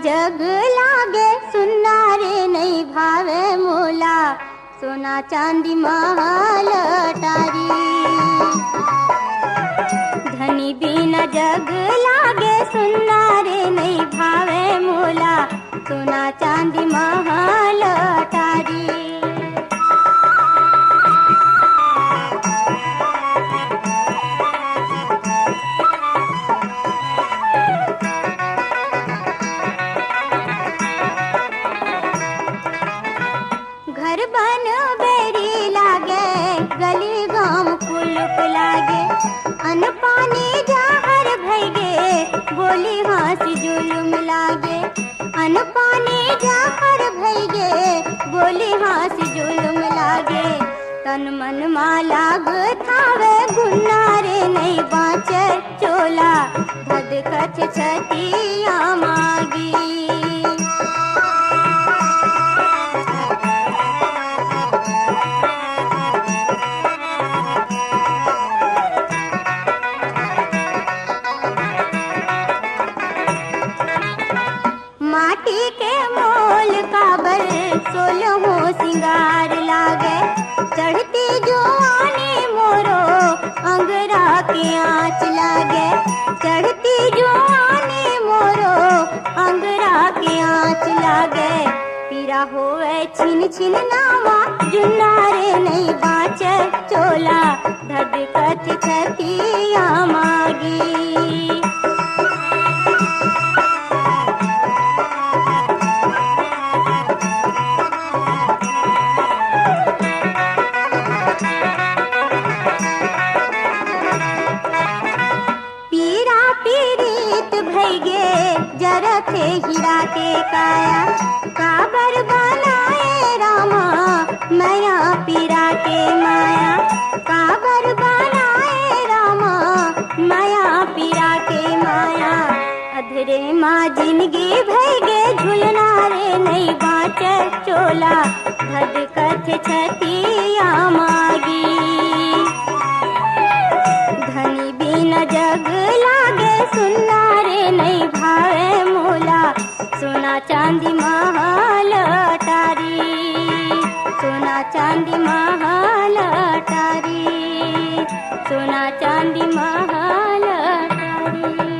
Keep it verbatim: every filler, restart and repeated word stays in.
जग लागे सुन्ना रे, नइ भावे मोला सोना चांदी महल अटारी। धनी बिना जग लागे सुन्ना रे, नइ भावे मोला सोना चांदी महल अटारी। घर बन बेरी लागे, गली गाम कुलुप लागे, अन्न पानी जहर भइगे, बोली हाँसी जुलुम लागे। अन्न पानी जहर भइगे, बोली हाँसी जुलुम लागे। तन मन मा लागत हावे गुन्ना रे, नइ बाँचे चोला, धधकत छतिया मा आगी। माटी के मोल काबर सोलहो सिंगार लागे, चढ़ती जुआनी मोरो अंगरा के आँच लागे, चढ़ती जुआनी मोरो अंगरा के आँच लागे। पीरा होवे छिन छिन नावा, जुन्ना रे नइ बाँचे चोला, धधकत छतिया मा आगी। पीरा पीरित भइगे, जरत हे हीरा के काया। काबर बनाए रामा, मया पीरा के माया। काबर बनाए रामा, मया पीरा के माया। अधरे मा जिनगी भइगे झुलना रे, नइ बाँचे चोला, धधकत छतिया मा आगी। धनी बिना जग लागे सुन्ना रे, नइ भावे मोला सोना चांदी महल अटारी, सोना चांदी महल अटारी, सोना चांदी महल अटारी।